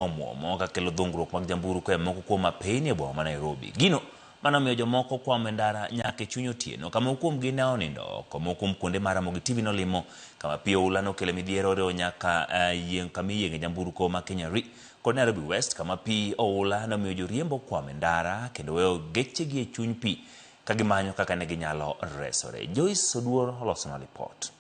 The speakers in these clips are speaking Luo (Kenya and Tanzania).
Omuomo kakelo dhungruok mag jamburko e moko kuom apeyni e boma ma Nairobi. Gino mane omiyo jomoko kwamo e ndara nyaka e chuny otieno ka moko kuomgi ne onindo oko. Moko kuom kuonde ma Ramogi TV nolimo kama pi oula nokele midhiero oriwo nyaka yieng kama iyieng'e nyamburko ma Kenya Re kod Nairobi West kama pi oula nomiyo joriembo okwamo e ndara kendo weyo gechegi e chuny pi ka gimanyo kaka ne ginyalo resore. Joyce Oduor olosonwa lipot.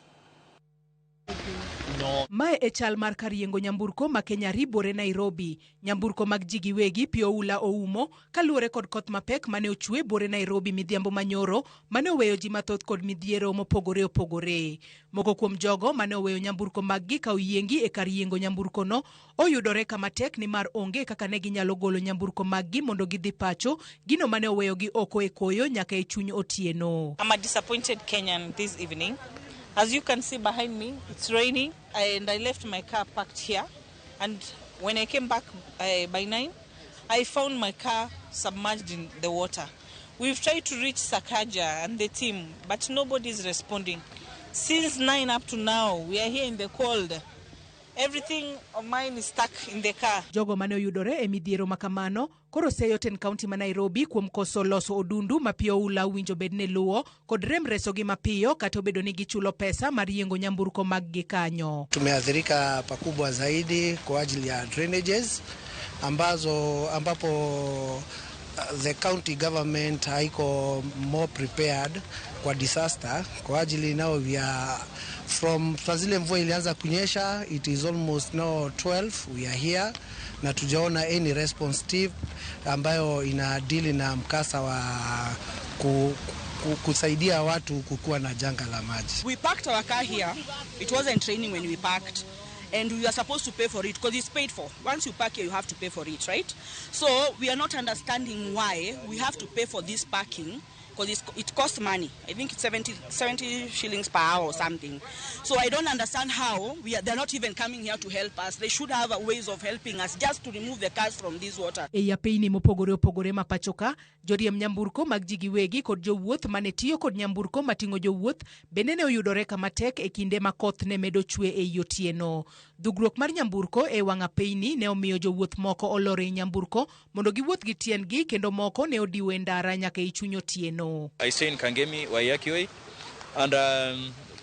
Mae e chal mar kar yiengo nyamburko ma Kenya ribore Nairobi. Nyamburko mag ji giwegi pi oula oumo kaluwore kod koth mapek mane ochwe buore Nairobi midhiambo manyoro mane oweyo ji mathoth kod midhiero mopogore opogore. Moko kuom jogo mane oweyo nyamburko maggi ka oyiengi e kar yiengo nyamburkono oyudore kama tek nimar onge kaka ne ginyalo golo nyamburko maggi mondo gidhi pacho, gino mane oweyogi oko e koyo nyaka e chuny otieno. I'm a disappointed Kenyan this evening. As you can see behind me, it's raining and I left my car parked here. And when I came back by 9, I found my car submerged in the water. We've tried to reach Sakaja and the team, but nobody is responding. Since 9 up to now, we are here in the cold. Everything of mine is stuck in the car. Jogo mane oyudore e midhiero ma kamano koro seyo tend kaunti ma Nairobi kuom koso loso odundu ma pi oula owinjo bed ni luwo kod rem resogi mapiyo kata obedo ni gichulo pesa mar yiengo nyamburko maggi kanyo. Tumeathirika pakubwa zaidi kwa ajili ya drainages ambazo ambapo the county government haiko more prepared kwa disaster kwa ajili now we are from saa zile mvua ilianza kunyesha, it is almost now 12 we are here na tujaona any response team ambayo ina deal na mkasa wa kusaidia watu kukuwa na janga la maji. We parked our car here. It wasn't raining when we parked. And we are supposed to pay for it because it's paid for. Once you park here, you have to pay for it, right? So we are not understanding why we have to pay for this parking because it costs money. I think it's 70 shillings per hour or something. So I don't understand how they're not even coming here to help us. They should have ways of helping us just to remove the cars from this water. E apeyni mopogore opogore ma pachoka, joriemb nyamburko mag ji giwegi kod jowuoth mane tiyo kod nyamburko mating'o jowuoth bende ne oyudore kama tek e kinde ma koth ne medo chwe ei otieno. Dhugruok mar nyamburko e wang' apeyni ne omiyo jowuoth moko olor ei nyamburko mondo giwuoth gi tiendgi kendo moko ne odiwo e ndara nyaka ei chuny otieno. I stay in Kangemi, Waiyaki Way, and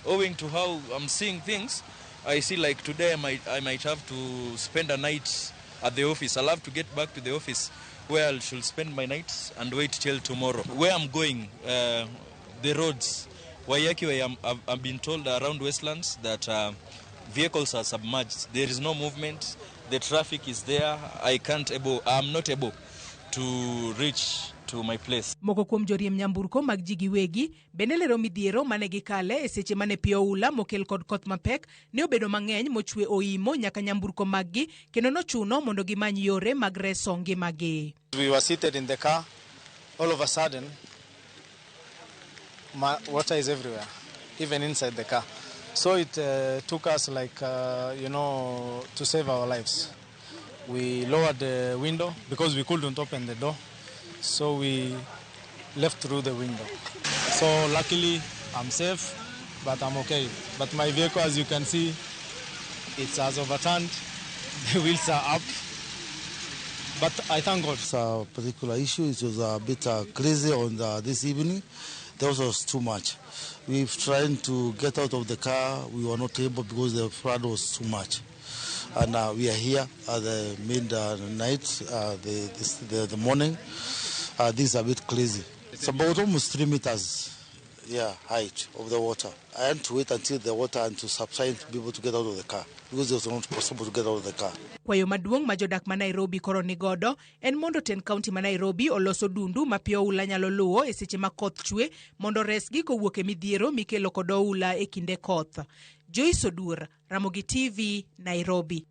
owing to how I'm seeing things, I see like today I might have to spend a night at the office. I'll have to get back to the office where I should spend my night and wait till tomorrow. Where I'm going, the roads, Waiyaki Way, I've been told around Westlands that vehicles are submerged. There is no movement. The traffic is there. I can't able, I'm not able to reach to my place. Moko kuom joriemb nyamburko mag ji giwegi bende lero midhiero mane gikale e seche mane pi oula mokel kod koth mapek ne obedo mang'eny mochwe oimo nyaka nyamburko maggi kendo nochuno mondo gimany yore mag reso ngimagi. We were seated in the car. All of a sudden, water is everywhere, even inside the car. So it took us to save our lives. We lowered the window because we couldn't open the door. So we left through the window. So luckily, I'm safe, but I'm okay. But my vehicle, as you can see, it has overturned. The wheels are up. But I thank God. It's a particular issue. It was a bit crazy on this evening. There was too much. We've tried to get out of the car. We were not able because the flood was too much. And we are here at the midnight, the morning. This is a bit crazy. It's about almost 3 meters height of the water. I had to wait until the water and to subside to be able to get out of the car because it was not possible to get out of the car. Kwayo maduong' ma jodak ma Nairobi koro ni godo en mondo tend kaunti ma Nairobi olos odundu ma pi oula nyalo luwo e seche ma koth chwe mondo resgi kowuok e midhiero mikelo kod oula e kinde koth. Joyce Oduor, Ramogi TV, Nairobi.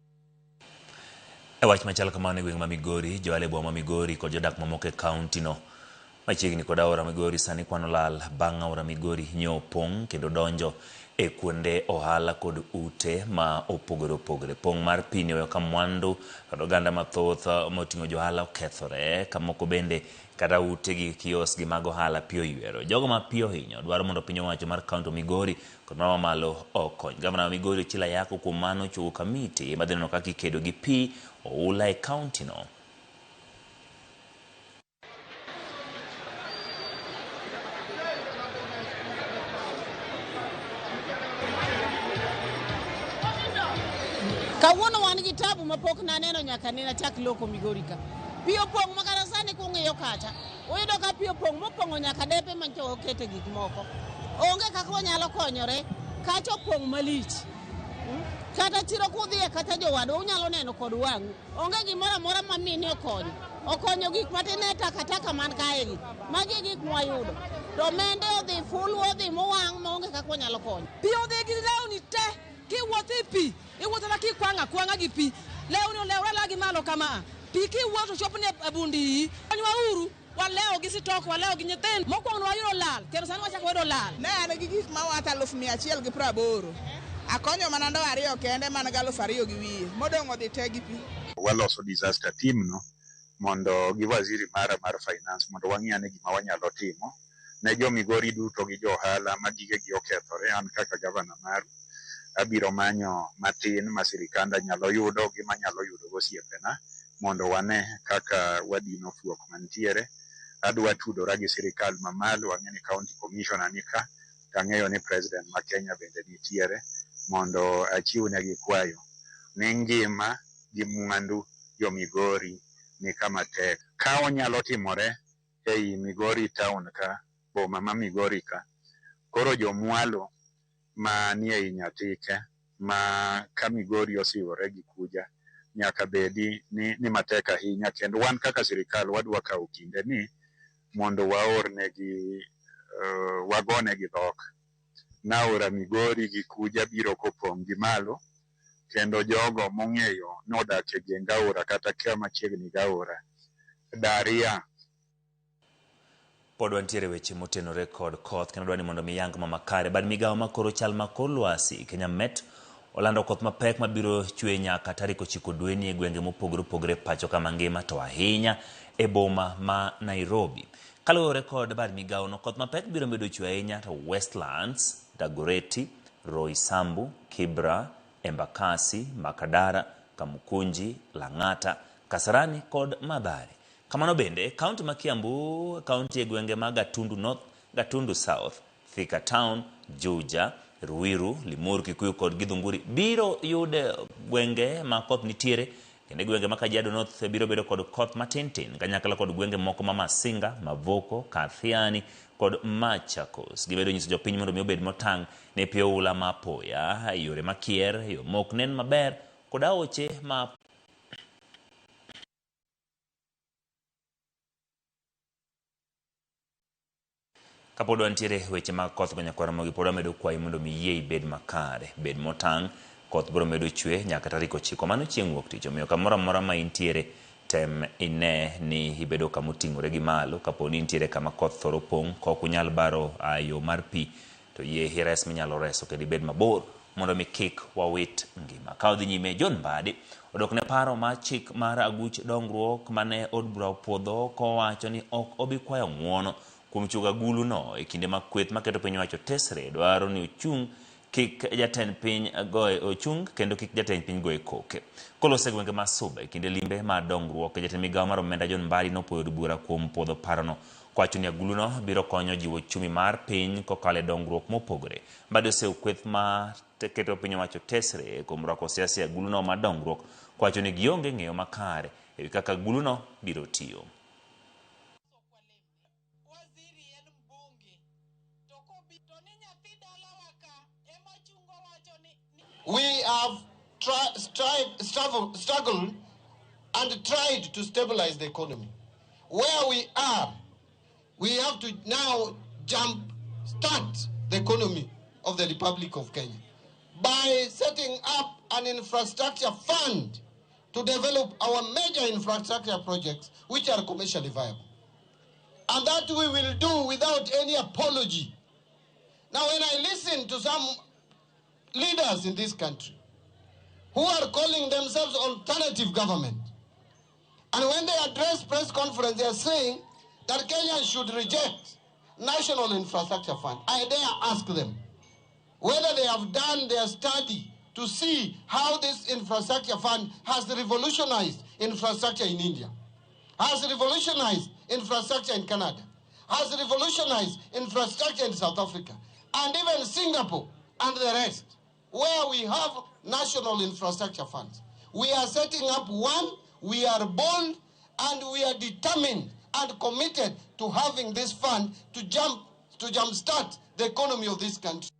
E wach machal kamano e gweng' ma Migori, johala e boma ma Migori kod jodak mamoko e kaunti no Machiegni kod aora Migori sani kwano lal bang' aora Migori nyo pong' kendo donjo e kuonde ohala kod ute ma opogore opogore. Pong' mar pi ne oweyo ka mwandu kod oganda mathoth moting'o johala okethore, ka moko bende kata ute gi kiosk gi mag ohala pi oywero. Jogo ma pi ohinyo dwaro mondo piny owacho mar kaunti Migori kod mar mamalo okony. Gavana ma Migori Ochilo Ayako kuom mano ochuogo kamiti madhi neno kaka ikedo gi pi oula e kaunti no. Kawuono wan gi tabu mapok naneno nyaka ne nachak loko Migori ka. Pi opong' ma kata sani kung'iyo kacha, uyudo ka pi opong' mopong'o nyaka depe mancho okete gik moko. Onge kaka wanyalo konyore, kacha opong' malich. Kata chiro kudhiye kata jowadwa unyalo neno kod wang'u. Onge gimoro amora ma mine okonyo. Okonyo gik matin e takataka man kae gi. Magi e gik mwayudo. To mende odhi fulwa odhi mowang' maonge kaka wanyalo konyo. Pi odhi gi lewni te, kiwuotho e pi, iwuotho ma kikwang'o akwang'a gi pi. Lewni olewre ala gi malo kama. Pi kiwuotho chopni e bund iyi. Konywa uru, walewo gi sitok, walewo gi nyithindo. Mokwongo ne wayudo lal, kendo sani wachako wayudo lal. Ne an gi gik mawat 180,000. Akonyo mana ndoo ariyo kende man gi 2,500. Modong' odhi te gi pi. Waloso disaster team no mondo gi waziri mara mar finance mondo wang'i ane gima wanyalo timo ne jo Migori duto gi jo ohala ma gigegi okethore. An kaka gavana maru abiro manyo matin ma sirikanda nyalo yudo gi manyalo yudo gosiepena mondo wane kaka wadino fuok mantiere. Adwa tudora gi sirikal mamalo, ang'e ni county commissioner ni ka, to ang'eyo ni president ma Kenya bende nitiere mondo achiwnegi kwayo ni ngima gi mwandu jo Migori ni kama tek. Ka onyalo timore ei Migori town ka, boma ma Migori ka, koro jomwalo manie ei Nyatike ma ka Migori osiwore gi Kuja nyaka bedi ni matek ahinya, kendo wan kaka sirikal wadwa kawo kinde ni mondo waornegi wagonegi dhok. Naora Migori gi Kuja biro kopong' gi malo, kendo jogo mong'eyo nodak e geng aora kata ka machiegni gi aora daria. Pod wantiere weche motenore kod koth kendo dwani mondo mi yang ma makare. Bad migawo makoro chal ma kor lwasi Kenya Met olando koth mapek mabiro chwe nyaka tarik 9 dweni e gwenge mopogore opogore pacho kama ngima to ahinya e boma ma Nairobi. Kaluwore kod bad migawo no, koth mapek biro medo chwe ahinya to Westlands, Dagoretti, Roysambu, Kibra, Embakasi, Makadara, Kamukunji, Lang'ata, Kasarani kod Mathare. Kamano bende, kaunti ma Kiambu, kaunti e gwenge mag Gatundu North, Gatundu South, Thika Town, Juja, Ruiru, Limuru, Kikuyu kod Githunguri biro yudo gwenge ma koth nitiere, kendo gwenge ma Kajiado North biro bedo kod koth matin tin, kanyakla kod gwenge moko ma Masinga, Mavoko, Kathiani kod Machakos. Gimedo nyiso jopiny mondo mi obed motang' ne pi oula ma apoya, yore makier, yo mok nen maber kod aoche ma Kapod wantiere weche mag koth go nyakwar Ramogi, pod wamedo kwayi mondo mi yie ibed makare, bed motang', koth biro medo chwe nyaka tarik 9 mano chieng' wuok tich. Omiyo kamoro amora ma intiere, tem ine ni ibedo kama oting'ore gi malo. Kapo ni intiere kama koth thoro pong', kok unyal baro yo mar pi, to yie ires minyalo reso kendo ibed mabor mondo mi kik wawit ngima. Ka odhi nyime, John Mbadi odok ne paro mar chik mar aguch dongruok mane od bura opuodho kowacho ni ok obi kwayo ng'uono kuom chugo agulu no e kinde ma kweth maketo piny owacho tesre dwaro ni ochung' kik jatend piny goye ochung' kendo kik jatend piny goye koke. Kolose gwenge ma Suba e kinde limbe mar dongruok, jatend migawo mar omenda John Mbadi nopuoyo od bura kuom puodho parono kowacho ni aguluno biro konyo jiwo uchumi mar piny kokalo e dongruok mopogore. Mbadi osewo kweth ma keto piny owacho tesre kuom rwako siasa e aguluno mar dongruok kowacho ni gionge ng'eyo makare ewi kaka aguluno biro tiyo. We have struggled and tried to stabilize the economy. Where we are, we have to now jump start the economy of the Republic of Kenya by setting up an infrastructure fund to develop our major infrastructure projects which are commercially viable. And that we will do without any apology. Now, when I listen to some leaders in this country who are calling themselves alternative government, and when they address press conference, they are saying that Kenyans should reject National Infrastructure Fund. I dare ask them whether they have done their study to see how this infrastructure fund has revolutionized infrastructure in India, has revolutionized infrastructure in Canada, has revolutionized infrastructure in South Africa, and even Singapore and the rest, where we have national infrastructure funds. We are setting up one, we are bold, and we are determined and committed to having this fund to jumpstart the economy of this country.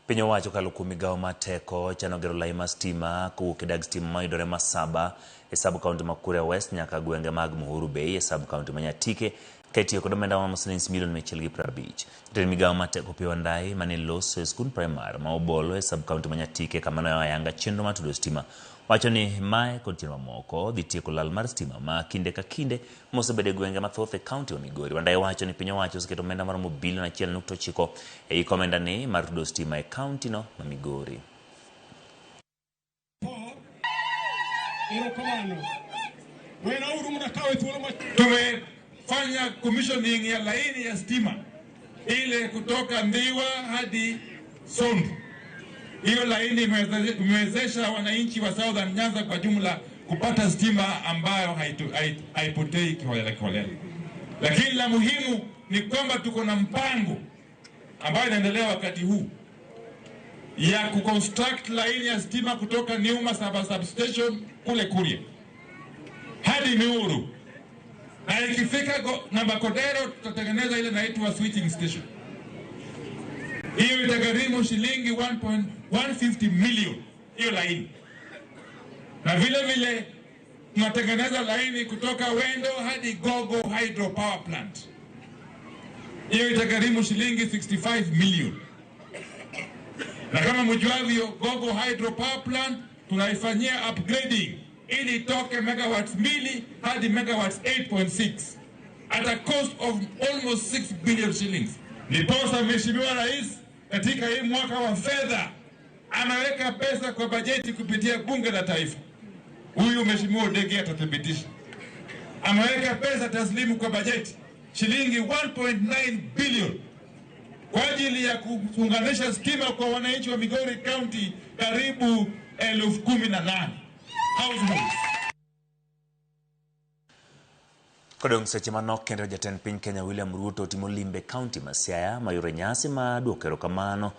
Piny owacho kokalo kuom migawo mar teko chano gero lai mar stima kowuok e dag stima mayudore Masaba e sub county ma Kuria West nyaka gwenge mag Muhuru Bay e sub county ma Nyatike ka itiyo kod omenda maromo siling milion 150. Jatend migawo mar teko Opiyo Wandayi mane loso e skund primar ma Obolo e sub county ma Nyatike kama ne oyanga chenro mar tudo stima wacho ni mae kod chenro mamoko dhi tieko lal mar stima ma kinde ka kinde mosebedo e gwenge mathoth e kaunti ma Migori. Wandayi wacho ni piny owacho oseketo omenda maromo bilion 1.9 e iko omenda ni mar tudo stima e kaunti no ma Migori. Tumefanya commissioning ya laini ya stima ile kutoka Ndhiwa hadi Sondu. Hiyo laini imewezesha wananchi wa Southern Nyanza kwa jumla kupata stima ambayo haipotei kiholela kiholela. Lakini la muhimu ni kwamba tuko na mpango ambayo inaendelea wakati huu ya kuconstruct laini ya stima kutoka Niuma substation kule Kuria hadi Miuru, na ikifika namba Kodero tutatengeneza ile inaitwa switching station. Hiyo itagharimu shilingi 1.150 million hiyo laini. Na vile vile tunatengeneza laini kutoka Wendo hadi Gogo Hydro Power Plant. Hiyo itagharimu shilingi 65 million. Na kama mjuavyo, Gogo Hydro Power Plant tunaifanyia upgrading ili itoke megawatts 2 hadi megawatts 8.6 at a cost of almost 6 billion shillings. Ndiposa Mheshimiwa Rais katika hii mwaka wa fedha ameweka pesa kwa bajeti kupitia Bunge la Taifa. Huyu Mheshimiwa Odege atathibitisha. Ameweka pesa taslimu kwa bajeti shilingi 1.9 billion kwa ajili ya kuunganisha stima kwa wananchi wa Migori County karibu 18,000 households. Kodong seche manok kendo jatend piny Kenya William Ruto timo limbe kaunti ma Siaya mayore nyasi ma duoko erokamano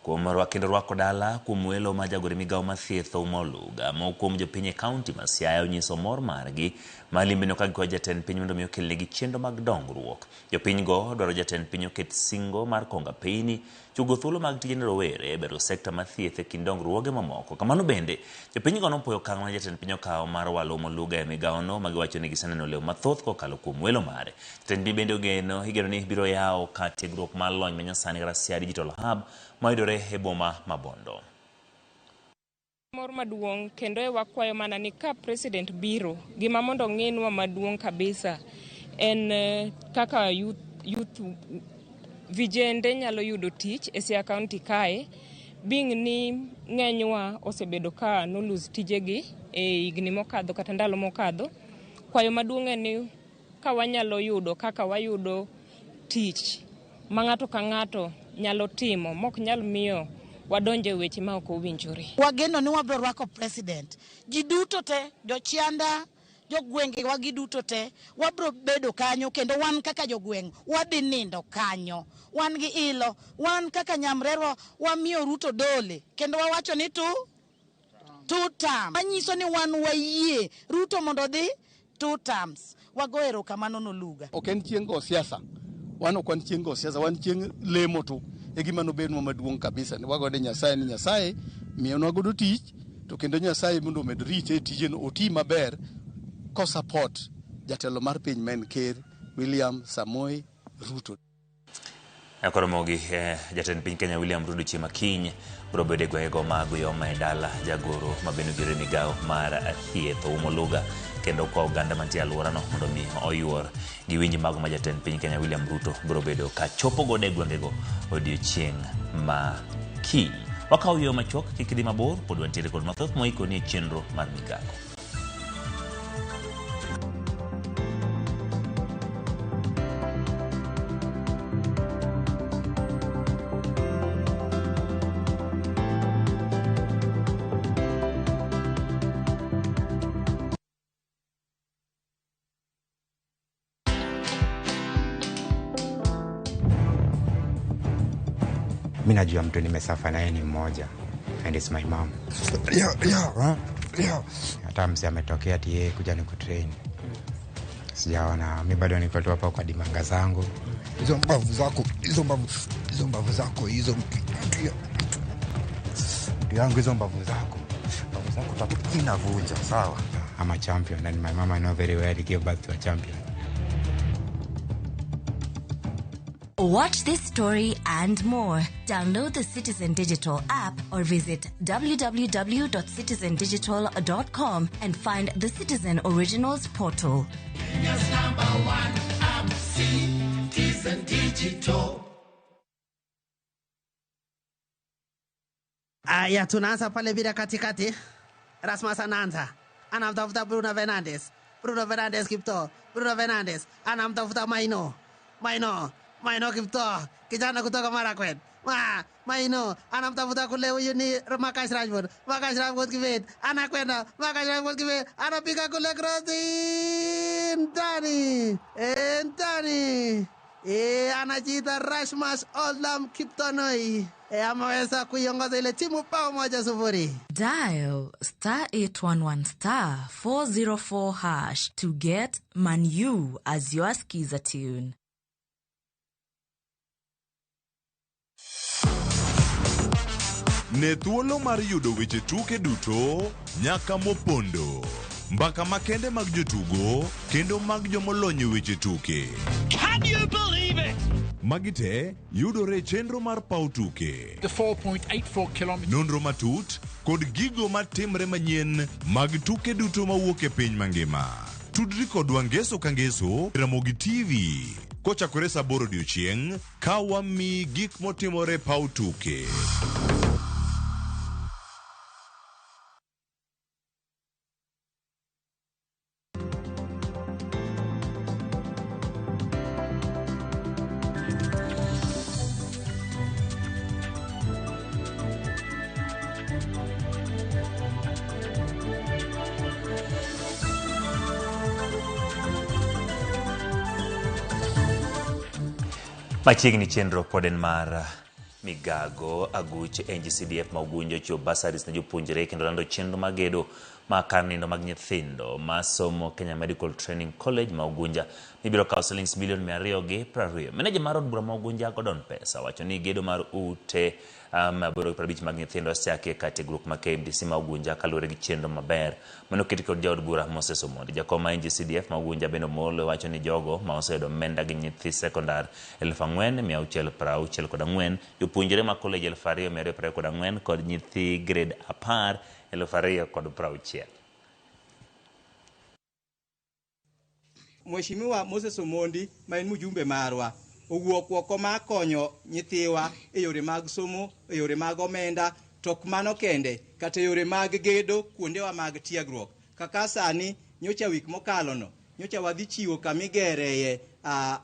kuom kendo rwako dala kuom welo ma jagore migawo mar thieth Ouma Oluga. Moko kuom jopiny e kaunti ma Siaya onyiso mor margi ma limbeno ka gikwayo jatend piny mondo mi okelnegi chenro mag dongruok. Jopiny go dwaro jatend piny oket singo mar konga peyni, chugo thuolo mag tije ne rowere, bero sekta mar thieth e kind dongruoge mamoko. Kamano bende, jopiny go nopuoyo okang' ma jatend piny okawo mar walo Ouma Oluga e migawono ma giwacho ni giseneno leo mathoth kokalo kuom welo mare. Jatend piny bende igeno ni biro yawo kar tiegruok mar lony manyasani kata Siaya Digital Hub mayudore e boma ma Bondo. Mor maduong' kendo e wakwayo mana ni ka president biro, gima mondo ng'inwa maduong' kabisa en kaka youth vijende nyalo yudo tich e Siaya County kae, being ni ng'enywa osebedo ka no lose tijegi e higni mokadho kata ndalo mokadho. Kwayo maduong' en ni ka wanyalo yudo kaka wayudo tich ma ng'ato ka ng'ato nyalo timo mok nyal miyo wadonje weche ma ok owinjore. Wageno ni wabiro rwako president. Ji duto te, jochianda, jogwenge wagi duto te, wabiro bedo kanyo kendo wan kaka jogweng' wadhi nindo kanyo. Wan gi ilo, wan kaka nyamrerwa wamiyo Ruto dole kendo wawacho ni two terms. Manyiso ni wan wayie Ruto mondo odhi 2 terms. Wago erokamano Noluga. Ok en chieng' go siasa. Wan ok wan chieng' go siasa, wan chieng' lemo tu. E gima nobednwa maduong' kabisa ni wagone Nyasaye ni Nyasaye miyonwa godo tich to kendo Nyasaye mondo omed rite e tijeno oti maber ko support jatelo mar piny ma en Ker William Samoei Ruto. Koromogi jatend piny Kenya William Ruto chieng' makiny biro bedo e gwengego mag Uyoma e dala jagoro ma bende ogero e migawo mar thieth Ouma Oluga. kendo kwa oganda mantie e alworano mondo mi oyuor giwinj mago ma jatend piny Kenya William Ruto biro bedo ka chopo godo e gwengego odiochieng' ma kiny. Wakawo yo machuok, kik idhi mabor, pod wantiere kod mathoth moikoni e chenro mar Migago. Mi najua mtu nimesafa naye ni mmoja and it's my mom. Hata mse ametokea ati yeye kuja nikutrain, sijaona. Mi bado niko tu hapa kwa dimanga zangu. Hizo mbavu zako, hizo mbavu, hizo mbavu zako, hizo mtu yangu, hizo mbavu zako, mbavu zako tatu inavunja, sawa. I'm a champion and my mama know very well he gave birth to a champion. Watch this story and more. Download the Citizen Digital app or visit www.citizendigital.com and find the Citizen Originals portal. Kenya's number one app, Citizen Digital. Aya, tunaanza pale bila katikati. Rasmus anaanza, anamtafuta Bruno Fernandes. Bruno Fernandes Kipto. Bruno Fernandes anamtafuta Maino. Maino, Maino Kipto, kijana kutoka Marakwet. Maino anamtafuta kule, huyu ni Marcus Rashford. Marcus Rashford Kibet anakwenda, Marcus Rashford Kibet anapiga kule cross ndani, ndani. Anajiita Rasmus Olam Kiptonoi. Ameweza kuiongoza ile timu bao 1-0. Dial star 811 star 404 hash to get Manu as your skiza tune. Ne thuolo mar yudo weche tuke duto nyaka mopondo, mbaka makende mag jotugo kendo mag jomolony e weche tuke. Can you believe it? Magi te yudore e chenro mar paw tuke. The 4.84 kilometers. Nonro matut kod gigo matimre manyien mag tuke duto mawuok e piny mangima. Tudri kodwa ngeso ka ngeso Ramogi TV kochakore saa 8 odiochieng' ka wamiyi gik motimore paw tuke. Machiegni chenro pod en mar Migago. Aguch NGCDF ma Ugunja ochiwo bursaries ne jopuonjre kendo lando chenro mag gedo ma kar nindo mag nyithindo masomo Kenya Medical Training College ma Ugunja mibiro kawo silings milion 220. Meneja mar od bura ma Ugunja Gordon Pesa wacho ni gedo mar ute 850 mag nyithindo osechaki e kar tiegruok ma KMTC ma Ugunja kaluwore gi chenro maber mane oketi kod jaod bura Moses Omondi. Jakom ma NGCDF ma Ugunja Beno Omolo wacho ni jogo ma oseyudo omenda gi nyithi sekondar 4664, jopuonjre ma college 2224 kod nyithi grade 10 2060. Mheshimiwa Moses Omondi ma en mjumbe marwa owuok oko mar konyo nyithiwa e yore mag somo, e yore mag omenda, to ok mano kende, kata e yore mag gedo kuondewa mag tiegruok. Kaka sani nyocha wik mokalo no, nyocha wadhi chiwo kamigereye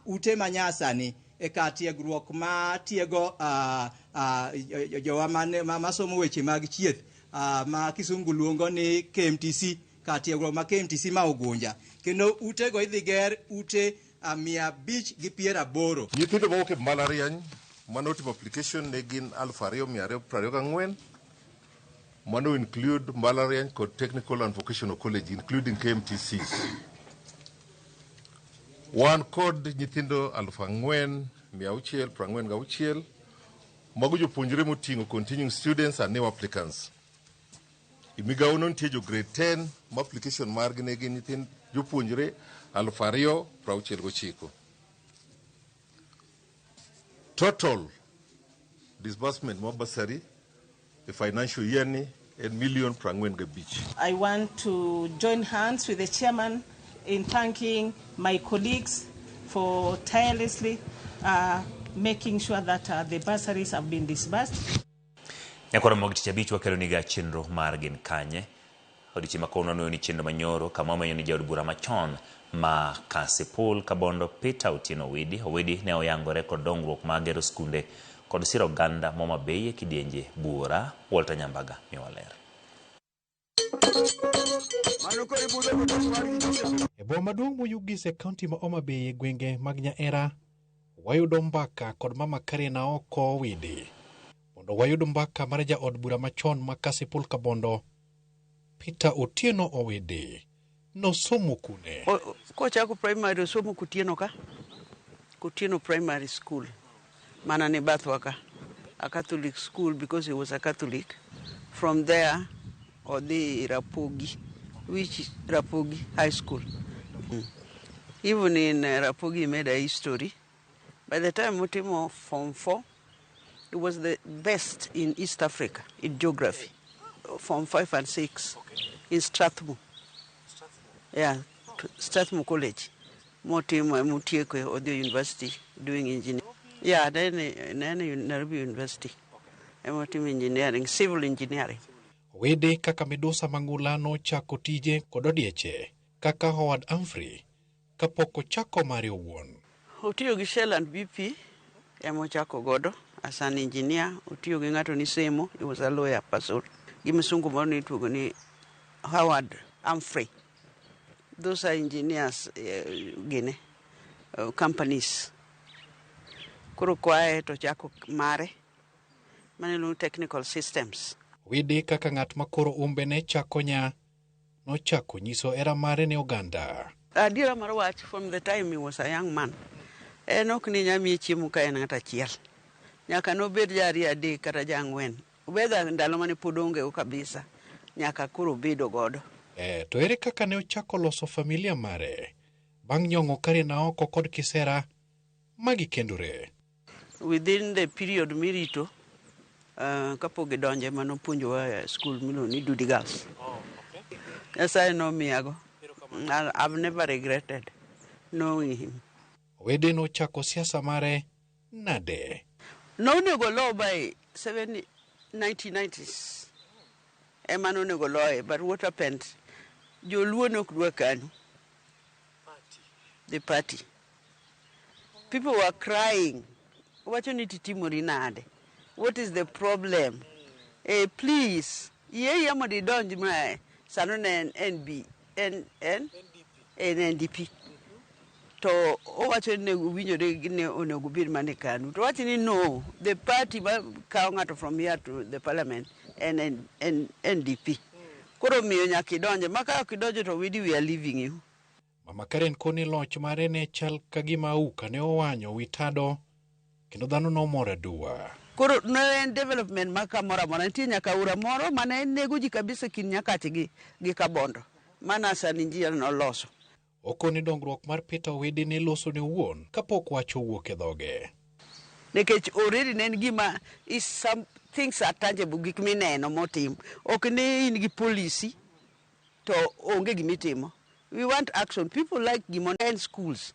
ute manyasani e kar tiegruok ma tiego jowa masomo weche mag chieth ma kisungu luongo ni KMTC, kar tiegruok ma KMTC ma Ugunja. Kendo utego idhi ger ute 580. Nyithindo mawuok e mbalariany mane otimo application ne gin 2224. Mano include mbalariany kod technical and vocational college including KMTCs. Wan kod nyithindo 4646 mago jopuonjre moting'o continuing students and new applicants. E migawo no nitie jo grade 10 ma application margi ne gin nyithind jopuonjre 2069. Total disbursement mar bursary e financial year ni en milion 45. I want to join hands with the chairman in thanking my colleagues for tirelessly making sure that the bursaries have been disbursed. Nyakwar Ramogi tich abich wakeloniga chenro mar Gin Kanye. Odiochieng' ma kawuono wanuoyo ni chenro manyoro kama wamenyo ni jaod bura machon ma Kasipul Kabondo Peter Otieno Owidi. Owidi ne oyangore kod dongruok mag gero skunde kod siro oganda ma Homa Bay e kidienje buora. Walter Nyambaga miyowa ler. E boma maduong' Moyugis e kaunti ma Homa Bay e gwenge mag Nyaera, wayudo mbaka kod Mama Karen Aoko Owidi mondo wayud mbaka mar jaod bura machon ma Kasipul Kabondo Peter Otieno Owidi. Nosomo kune? Kochako primary osomo Kutieno ka, Kutieno Primary School, mana ni bathwa ka, a Catholic school because he was a Catholic. From there, odhi Rapogi, which Rapogi High School. Even in Rapogi, he made a history. By the time Mutimo Form 4, he was the best in East Africa in geography. Form 5 and 6 in Strathmore. Yeah, Strathmore College. Motimo Mutieko Odhi University doing engineering. Yeah, then Nairobi University. Motimo engineering, civil engineering. Owidi kaka midusa mang'ula nochako tije kod odieche kaka Howard Humphrey kapok ochako mare owuon. Otiyo gi Shell and BP ema ochako godo as an engineer. Otiyo gi ng'ato ni Semo, he was a lawyer person. Gi msungu moro nituogo ni Howard Humphrey. Those are engineers gine companies. Koro koae to chako mare mane iluongo technical systems. Owidi kaka ng'at ma koro umbe ne chako nya, nochako nyiso hera mare ne oganda. Adiera mar wach, from the time he was a young man, en ok ni nyamiye chiemo ka en ng'at achiel. Nyaka nobed ja ariyo adek kata ja ang'wen. Whether ndalo mane pod onge go kabisa, nyaka koro obedo godo. To ere kaka ne ochako loso familia mare bang' nyong'o Karen Aoko kod kisera magikendore? Within the period mirito, kapok gidonje manopuonjowa e school miluongo ni Dudi Girls. Nyasaye nomiyago. I've never regretted knowing him. Owidi nochako siasa mare nade? Nonego lo by 1990s. Ema nonego loye, but what happened? Joluo ne ok dwa KANU. The party. People were crying. Wacho ni titimori nade? What is the problem? Please, yie yie mondo idonj ma sano ne en NB, N, N? En NDP. To owacho ni owinjore ni onego bed mana e KANU. To owacho ni no, the party ma kawo ng'ato from here to the parliament en NDP. Koro miyo nyaka idonje. Ma ka ok idonjo to we are leaving you. Mama Karen koni loch mare ne chal ka gima auka ne owanyo wi tado kendo dhano nomor aduwa. Koro ne en development ma kamoro amora. Nitie nyaka aora moro mane nego ji kabisa kind Nyakach gi Kabondo. Mana Saninjia noloso. Okoni dongruok mar Peter Owidi ne loso ne owuon kapok wach owuok e dhoge. Nikech already ne en gima is some things are tangible, gik mineno motim. Ok ni in gi policy to onge gimitimo. We want action. People like gimo en schools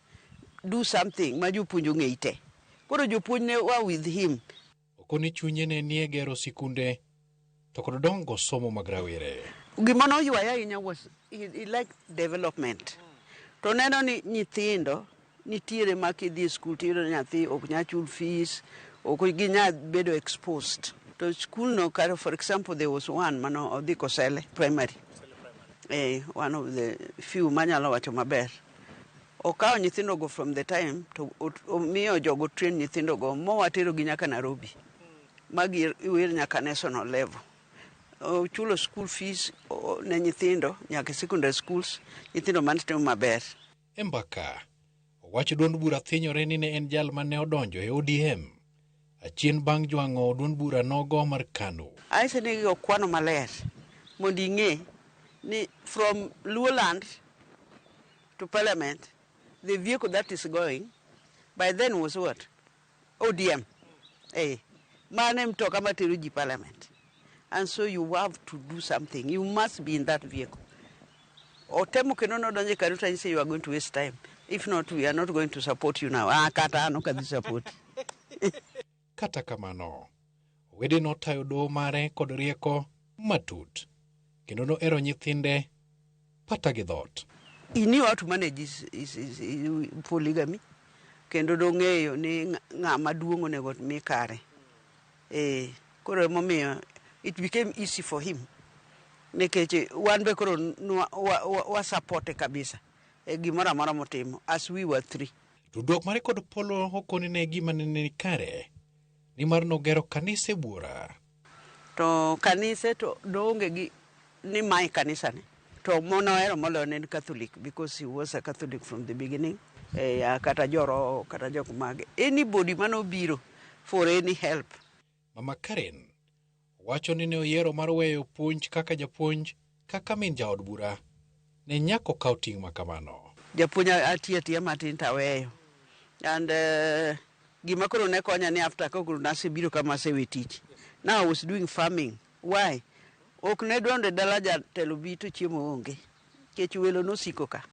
do something ma jopuonj ong'eyi te. Koro jopuonj ne wa with him. Okoni chunye ne nie gero sikunde to kod dongo somo mag rawere. Gima noywaya ahinya was he liked development. To neno ni nyithindo nitiere ma kidhi e skul tiyudo ni nyathi ok nyal chul fees, ok ginyal bedo exposed. To skul no kar for example there was one mano odhi Kosele Primary. One of the few manyalo wacho maber. Okawo nyithindogo from the time to omiyo jogo train nyithindogo mowaterogi nyaka Nairobi. Magi wer nyaka national level. Ochulo school fees ne nyithindo nyaka secondary schools, nyithindo mane timo maber. E mbaka, owacho duond bura thinyore ni ne en jal mane odonjo e ODM achien bang' jwang'o duond bura nogo mar KANU. Anyise ni okwano maler mondo ing'e ni from Luoland to parliament, the vehicle that is going by then was what? ODM. Mane mtoka matero ji parliament. And so you have to do something. You must be in that vehicle. Otemo kendo nodonjo e KANU to anyise you are going to waste time. If not, we are not going to support you now. Ah, kata an ok adhi support. Kata kamano, Owede notayo doho mare kod rieko matut kendo nohero nyithinde pata gi dhoot. He knew how to manage his polygamy. Kendo nong'eyo ni ng'ama duong' onego mi kare. Eh, koro emomiyo it became easy for him. Nikech wan be koro wa support kabisa e gimoro amora motimo as we were three. Tudruok mare kod polo okoni ne gima ne ni kare nimar nogero kanise buora. To kanise to noonge gi ni mae kanisa ni. To monohero moloyo ne en Catholic because he was a Catholic from the beginning. Kata joroho kata jok mage. Anybody manobiro for any help. Mama Karen wacho ni ne oyiero mar weyo puonj kaka japuonj kaka min jaod bura ne nyaka okaw ting' ma kamano. Japuonj atiyo atiya matin taweyo. And gima koro ne konya ni after ka koro nasebiro kama asewe tich. Now I was doing farming. Why? Ok ne dwonde dala jatelo bi to chiemo onge. Nikech welo nosiko ka.